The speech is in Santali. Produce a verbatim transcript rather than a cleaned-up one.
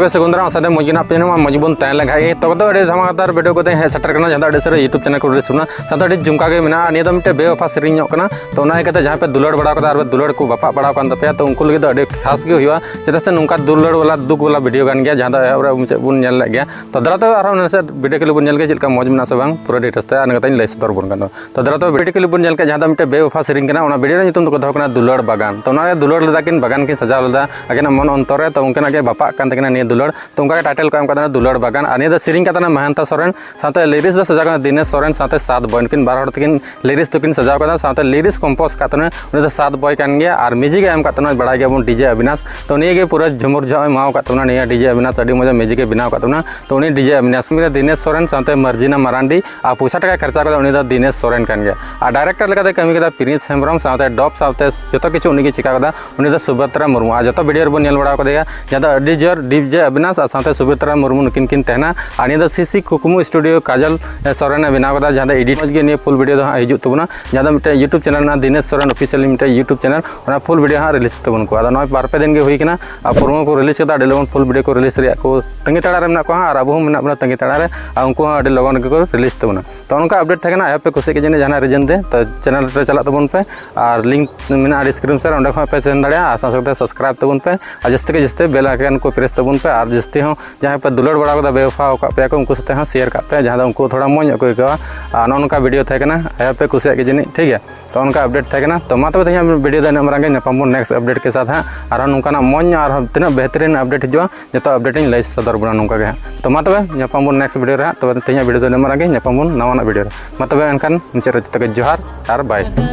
ᱛᱚᱵᱮ ᱥᱟᱹᱜᱩᱱ ᱫᱟᱨᱟᱢ, ᱟᱥᱟ ᱫᱚ ᱢᱚᱡᱽ ᱜᱮ ᱢᱮᱱᱟᱜ ᱯᱮᱭᱟ, ᱢᱚᱡᱽ ᱵᱚᱱ ᱛᱟᱦᱮᱸ ᱞᱮᱱᱠᱷᱟᱡ ᱜᱮ᱾ ᱛᱚᱵᱮ ᱫᱚ ᱟᱹᱰᱤ ᱫᱷᱟᱢᱟᱠᱟᱫᱟᱨ ᱵᱷᱤᱰᱤᱭᱳ ᱠᱚᱛᱮ ᱦᱮᱡ ᱥᱮᱴᱮᱨ ᱠᱟᱱᱟ, ᱡᱟᱦᱟᱸ ᱫᱚ ᱟᱹᱰᱤ ᱥᱟᱹᱨᱤ YouTube ᱪᱮᱱᱮᱞ ᱠᱚ ᱨᱤᱞᱤᱡᱽ ᱠᱟᱱᱟ, ᱥᱟᱶᱛᱮ ᱟᱹᱰᱤ ᱡᱷᱩᱢᱠᱟ ᱜᱮ ᱢᱮᱱᱟᱜᱼᱟ᱾ ᱱᱤᱭᱟᱹ ᱫᱚ ᱢᱤᱫᱴᱮᱡ ᱵᱮᱣᱟᱯᱷᱟ ᱥᱮᱨᱮᱧ ᱧᱚᱜ ᱠᱟᱱᱟ᱾ ᱛᱚ ᱚᱱᱟ ᱤᱭᱠᱟᱹᱛᱮ ᱡᱟᱦᱟᱸᱭ ᱯᱮ ᱫᱩᱞᱟᱹᱲ ᱵᱟᱲᱟ ᱠᱟᱫᱟ ᱟᱨ ᱫᱩᱞᱟᱹᱲ ᱠᱚ ᱵᱟᱯᱟᱜ ᱵᱟᱲᱟ ᱠᱟᱱ ᱛᱟᱯᱮᱭᱟ, ᱛᱚ ᱩᱱᱠᱩ ᱞᱟᱹᱜᱤᱫ ᱫᱚ ᱟᱹᱰᱤ ᱠᱷᱟᱥ ᱜᱮ ᱦᱩᱭᱩᱜᱼᱟ, ᱪᱮᱫᱟᱜ ᱥᱮ ᱱᱚᱝᱠᱟ ᱫᱩᱞᱟᱹᱲ ᱵᱟᱞᱟ ᱫᱩᱠ ᱵᱟᱞᱟ ᱵᱷᱤᱰᱤᱭᱳ ᱠᱟᱱ ᱜᱮᱭᱟ, ᱡᱟᱦᱟᱸ ᱫᱚ ᱮᱦᱚᱵ ᱨᱮ ᱢᱩᱪᱟᱹᱫ ᱵᱚᱱ ᱧᱮᱞ ᱞᱮᱫ ᱜᱮᱭᱟ᱾ ᱛᱚ ᱫᱟᱨᱟ ᱛᱮ ᱟᱨᱦᱚᱸ ᱱᱟᱥᱮ ᱵᱷᱤᱰᱤᱭᱳ ᱠᱞᱤᱯ ᱵᱚᱱ ᱧᱮᱞ ᱜᱮᱭᱟ, ᱪᱮᱫ ᱞᱮᱠᱟ ᱢᱚᱡᱽ ᱢᱮᱱᱟᱜᱼᱟ ᱥᱮ ᱵᱟᱝ, ᱯᱩᱨᱟᱹ ᱰᱤᱴᱮᱞᱥ ᱛᱮ ᱟᱨ ᱱᱤᱛᱚᱜ ᱤᱧ ᱞᱟᱹᱭ ᱥᱚᱫᱚᱨ ᱵᱚᱱ ᱠᱟᱱᱟ᱾ ᱛᱚ ᱫᱟᱨᱟ ᱛᱮ ᱵᱷᱤᱰᱤᱭᱳ ᱠᱞᱤᱯ ᱵᱚᱱ ᱧᱮᱞ ᱠᱮᱫ, ᱡᱟᱦᱟᱸ ᱫᱚ ᱢᱤᱫᱴᱮᱡ ᱵᱮᱣᱟᱯᱷᱟ ᱥᱮᱨᱮᱧ ᱠᱟᱱᱟ, ᱚᱱᱟ ᱵᱷᱤᱰᱤᱭᱳ ᱨᱮᱱᱟᱜ ᱧᱩᱛᱩᱢ ᱫᱚᱠᱚ ᱫᱚᱦᱚ ᱠᱟᱱᱟ ᱫᱩᱞᱟᱹᱲ ᱵᱟᱜᱟᱱ᱾ ᱛᱚ ᱚᱱᱟ ᱫᱩᱞᱟᱹᱲ ᱞᱮᱫᱟ ᱠᱤᱱ, ᱵᱟᱜᱟᱱ ᱠᱤᱱ ᱥᱟᱡᱟᱣ ᱞᱮᱫᱟ ᱟᱹᱠᱤᱱᱟᱜ ᱢᱚᱱ ᱚᱱᱛᱚᱨ ᱨᱮ, ᱛᱚ ᱩᱱᱠᱤᱱᱟᱜ ᱜᱮ ᱵᱟᱯᱟᱜ ᱠᱟᱱ ᱛᱟᱹᱠᱤᱱᱟ ᱱᱤᱭᱟᱹ ᱫᱩᱞᱟᱹᱲ᱾ ᱛᱚ ᱚᱱᱠᱟ ᱜᱮ ᱴᱟᱭᱴᱮᱞ ᱠᱚ ᱮᱢ ᱠᱟᱫᱟ ᱫᱩᱞᱟᱹᱲ ᱵᱟᱜᱟᱱ᱾ ᱟᱨ ᱱᱤᱭᱟᱹ ᱫᱚ ᱥᱮᱨᱮᱧ ᱠᱟᱫ ᱛᱟᱦᱮᱱᱟ ᱢᱟᱦᱟᱱᱛᱟ ᱥᱚᱨᱮᱱ, ᱥᱟᱶᱛᱮ ᱞᱤᱨᱤᱠᱥ ᱫᱚ ᱥᱟᱡᱟᱣ ᱠᱟᱱᱟ ᱫᱤᱱᱮᱥ ᱥᱚᱨᱮᱱ, ᱥᱟᱶᱛᱮ ᱥᱟᱛ ᱵᱚᱭ᱾ ᱱᱩᱠᱤᱱ ᱵᱟᱨ ᱦᱚᱲ ᱛᱮᱠᱤᱱ ᱞᱤᱨᱤᱠᱥ ᱫᱚᱠᱤᱱ ᱥᱟᱡᱟᱣ ᱠᱟᱫᱟ, ᱥᱟᱶᱛᱮ ᱞᱤᱨᱤᱠᱥ ᱠᱚᱢᱯᱳᱡᱽ ᱠᱟᱜ ᱛᱟᱦᱮᱱᱟ ᱩᱱᱤ ᱫᱚ ᱥᱟᱛ ᱵᱚᱭ ᱠᱟᱱ ᱜᱮᱭᱟ᱾ ᱟᱨ ᱢᱤᱭᱩᱡᱤᱠ ᱮ ᱮᱢ ᱠᱟᱜ ᱛᱟᱦᱮᱱᱟ, ᱵᱟᱲᱟᱭ ᱜᱮᱭᱟᱵᱚᱱ, ᱰᱤᱡᱮ ᱚᱵᱤᱱᱟᱥ᱾ ᱛᱚ ᱱᱤᱭᱟᱹ ᱜᱮ ᱯᱩᱨᱟᱹ ᱡᱷᱩᱢᱩᱨ ᱡᱷᱟᱜ ᱮ ᱮᱢᱟᱣ ᱠᱟᱜ ᱛᱟᱵᱚᱱᱟ, ᱱᱤᱭᱟᱹ ᱰᱤᱡᱮ ᱚᱵᱤᱱᱟᱥ ᱟᱹᱰᱤ ᱢᱚᱡᱽ ᱢᱤᱭᱩᱡᱤᱠ ᱮ ᱵᱮᱱᱟᱣ ᱠᱟᱜ ᱛᱟᱵᱚᱱᱟ᱾ ᱛᱚ ᱩᱱᱤ ᱰᱤᱡᱮ ᱚᱵᱤᱱᱟᱥ ᱢᱤᱫ ᱫᱤᱱᱮᱥ ᱥᱚᱨᱮᱱ ᱥᱟᱶᱛᱮ ᱢᱟᱨᱡᱤᱱᱟ ᱢᱟᱨᱟᱱᱰᱤ ᱟᱨ ᱯᱚᱭᱥᱟ ᱴᱟᱠᱟ ᱠᱷᱚᱨᱪᱟ ᱠᱟᱫᱟ ᱩᱱᱤ ᱫᱚ ᱫᱤᱱᱮᱥ ᱥᱚᱨᱮᱱ ᱠᱟᱱ ᱜᱮᱭᱟ᱾ ᱟᱨ ᱰᱟᱭᱨᱮᱠᱴᱚᱨ ᱞᱮᱠᱟᱛᱮ ᱠᱟᱹᱢᱤ ᱠᱟᱫᱟ ᱯᱨᱤᱱᱥ ᱦᱮᱢᱵᱨᱚᱢ, ᱥᱟᱶᱛᱮ ᱰᱚᱵ ᱥᱟᱶᱛᱮ ᱡᱚᱛᱚ ᱠᱤᱪᱷᱩ ᱩᱱᱤ ᱜᱮ ᱪᱤᱠᱟ ᱠᱟᱫᱟ, ᱩᱱᱤ ᱫᱚ ᱥᱩᱵᱷᱚᱫᱨᱟ ᱢᱩᱨᱢᱩ᱾ ᱟᱨ ᱡᱚᱛᱚ ᱵᱷᱤᱰᱤᱭᱳ ᱨᱮᱵᱚᱱ ᱧᱮᱞ ᱵᱟᱲᱟ ᱠᱟᱫᱮᱭᱟ, ᱡᱟᱦᱟᱸ ᱫᱚ ᱟᱹᱰᱤ ᱡᱳᱨ ᱰᱤᱡᱮ ᱚᱵᱤᱱᱟᱥ ᱟᱨ ᱥᱟᱶᱛᱮ ᱥᱩᱵᱷᱚᱫᱨᱟ ᱢᱩᱨᱢᱩ ᱱᱩᱠᱤᱱ ᱠᱤᱱ ᱛᱟᱦᱮᱱᱟ᱾ ᱟᱨ ᱱᱤᱭᱟᱹ ᱫᱚ ᱥᱤᱥᱤ ᱠᱩᱠᱢᱩ ᱥᱴᱩᱰᱤᱭᱳ ᱠᱟᱡᱚᱞ ᱥᱚᱨᱮᱱ ᱮ ᱵᱮᱱᱟᱣ ᱠᱟᱫᱟ, ᱡᱟᱦᱟᱸ ᱫᱚ ᱮᱰᱤᱴ ᱢᱚᱡᱽ ᱜᱮ ᱱᱤᱭᱟᱹ ᱯᱷᱩᱞ ᱵᱷᱤᱰᱤᱭᱳ ᱫᱚ ᱦᱟᱸᱜ ᱦᱤᱡᱩᱜ ᱛᱟᱵᱚᱱᱟ, ᱡᱟᱦᱟᱸ ᱫᱚ ᱢᱤᱫᱴᱮᱱ YouTube ᱪᱮᱱᱮᱞ ᱨᱮᱱᱟᱜ ᱫᱤᱱᱮᱥ ᱥᱚᱨᱮᱱ ᱚᱯᱷᱤᱥᱤᱭᱟᱞ ᱢᱤᱫᱴᱮᱱ YouTube ᱪᱮᱱᱮᱞ, ᱚᱱᱟ ᱯᱷᱩᱞ ᱵᱷᱤᱰᱤᱭᱳ ᱦᱟᱸᱜ ᱨᱤᱞᱤᱡᱽ ᱛᱟᱵᱚᱱ ᱠᱚ᱾ ᱟᱫᱚ ᱱᱚᱜᱼᱚᱭ ᱵᱟᱨ ᱯᱮ ᱫᱤᱱ ᱜᱮ ᱦᱩᱭ ᱠᱟᱱᱟ, ᱟᱨ ᱯᱨᱳᱢᱳ ᱠᱚ ᱨᱤᱞᱤᱡᱽ ᱠᱟᱫᱟ, ᱟᱹᱰᱤ ᱞᱚᱜᱚᱱ ᱯᱷᱩᱞ ᱵᱷᱤᱰᱤᱭᱳ ᱠᱚ ᱨᱤᱞᱤᱡᱽ ᱨᱮᱭᱟᱜ ᱠᱚ ᱛᱟᱺᱜᱤ ᱛᱟᱲᱟᱜ ᱨᱮ ᱢᱮᱱᱟᱜ ᱠᱚᱣᱟ ᱦᱟᱸᱜ, ᱟᱨ ᱟᱵᱚ ᱦᱚᱸ ᱢᱮᱱᱟᱜ ᱵᱚᱱᱟ ᱛᱟᱺᱜᱤ ᱛᱟᱲᱟᱜ ᱨᱮ, ᱟᱨ ᱩᱱᱠᱩ ᱦᱚᱸ ᱟᱹᱰᱤ ᱞᱚᱜᱚᱱ ᱜᱮᱠᱚ ᱨᱤᱞᱤᱡᱽ ᱛᱟᱵᱚᱱᱟ᱾ ᱛᱚ ᱚᱱᱠᱟ ᱟᱯᱰᱮᱴ ᱛᱟᱦᱮᱸ ᱠᱟᱱᱟ, ᱟᱭ ᱦᱳᱯ ᱯᱮ ᱠᱩᱥᱤᱭᱟᱜ ᱜᱮ ᱡᱟᱹᱱᱤᱡ ᱡᱟᱦᱟᱱᱟᱜ ᱨᱤᱡᱮᱱ ᱛᱮ᱾ ᱛᱚ ᱪᱮᱱᱮᱞ ᱨᱮ ᱪᱟᱞᱟᱜ ᱛᱟᱵᱚᱱ ᱯᱮ, ᱟᱨ ᱞᱤᱝᱠ ᱢᱮᱱᱟᱜᱼᱟ ᱰᱤᱥᱠᱨᱤᱯᱥᱚᱱ ᱨᱮ, ᱚᱸᱰᱮ ᱠᱷᱚᱱ ᱯᱮ ᱥᱮᱱ ᱫᱟᱲᱮᱭᱟᱜᱼᱟ᱾ ᱟᱨ ᱥᱟᱶ ᱥᱟᱶᱛᱮ ᱥᱟᱵᱥᱠᱨᱟᱭᱤᱵ ᱛᱟᱵᱚᱱ ᱯᱮ, ᱟᱨ ᱡᱟᱹᱥᱛᱤ ᱠᱮ ᱡᱟᱹᱥᱛᱤ ᱵᱮᱞ ᱟᱭᱠᱚᱱ ᱠᱚ ᱯᱨᱮᱥ ᱛᱟᱵᱚᱱ ᱯᱮ, ᱟᱨ ᱡᱟᱹᱥᱛᱤ ᱦᱚᱸ ᱡᱟᱦᱟᱸᱭ ᱯᱮ ᱫᱩᱞᱟᱹᱲ ᱵᱟᱲᱟ ᱠᱟᱫᱟ, ᱵᱮᱣᱯᱷᱟ ᱟᱠᱟᱫ ᱯᱮᱭᱟ ᱠᱚ, ᱩᱱᱠᱩ ᱥᱟᱛᱮ ᱦᱚᱸ ᱥᱮᱭᱟᱨ ᱠᱟᱜ ᱯᱮ, ᱡᱟᱦᱟᱸ ᱫᱚ ᱩᱱᱠᱩ ᱛᱷᱚᱲᱟ ᱢᱚᱡᱽ ᱧᱚᱜ ᱠᱚ ᱟᱹᱭᱠᱟᱹᱣᱟ᱾ ᱟᱨ ᱱᱚᱜᱼᱚ ᱱᱚᱝᱠᱟ ᱵᱷᱤᱰᱤᱭᱳ ᱛᱟᱦᱮᱸ ᱠᱟᱱᱟ, ᱟᱭ ᱦᱳᱯ ᱯᱮ ᱠᱩᱥᱤᱭᱟᱜ ᱜᱮ ᱡᱟᱹᱱᱤᱡ, ᱴᱷᱤᱠ ᱜᱮᱭᱟ᱾ ᱛᱚ ᱚᱱᱠᱟ ᱟᱯᱰᱮᱴ ᱛᱟᱦᱮᱸ ᱠᱟᱱᱟ᱾ ᱛᱚ ᱢᱟ ᱛᱚᱵᱮ ᱛᱮᱦᱮᱧᱟᱜ ᱵᱷᱤᱰᱤᱭᱳ ᱫᱚ ᱤᱱᱟᱹᱜ ᱢᱟᱨᱟᱝ ᱜᱮ, ᱧᱟᱯᱟᱢ ᱵᱚᱱ ᱱᱮᱠᱥᱴ ᱟᱯᱰᱮᱴ ᱠᱮ ᱥᱟᱛᱷ ᱦᱟᱸᱜ᱾ ᱟᱨᱦᱚᱸ ᱱᱚᱝᱠᱟᱱᱟᱜ ᱢᱚᱡᱽ ᱧᱚᱜ ᱟᱨᱦᱚᱸ ᱛᱤᱱᱟᱹᱜ ᱵᱮᱦᱛᱟᱨᱤᱱ ᱟᱯᱰᱮᱴ ᱦᱤᱡᱩᱜᱼᱟ, ᱡᱚᱛᱚ ᱟᱯᱰᱮᱴ ᱤᱧ ᱞᱟᱹᱭ ᱥᱚᱫᱚᱨ ᱵᱚᱱᱟ ᱱᱚᱝᱠᱟ ᱜᱮ ᱦᱟᱸᱜ᱾ ᱛᱚ ᱢᱟ ᱛᱚᱵᱮ ᱧᱟᱯᱟᱢ ᱵᱚᱱ ᱱᱮᱠᱥᱴ ᱵᱷᱤᱰᱤᱭᱳ ᱨᱮ ᱦᱟᱸᱜ᱾ ᱛᱚᱵᱮ ᱛᱮᱦᱮᱧᱟᱜ ᱵᱷᱤᱰᱤᱭᱳ ᱫᱚ ᱤᱱᱟᱹᱜ ᱢᱟᱨᱟᱝ ᱜᱮ, ᱧᱟᱯᱟᱢ ᱵᱚᱱ ᱱᱟᱣᱟᱱᱟᱜ ᱵᱷᱤᱰᱤᱭᱳ ᱨᱮ᱾ ᱢᱟ ᱛᱚᱵᱮ ᱮᱱᱠᱷᱟᱱ ᱢᱩᱪᱟᱹᱫ ᱨᱮ ᱡᱚᱛᱚ ᱜᱮ ᱡᱚᱦᱟᱨ ᱟᱨ ᱵᱟᱭ᱾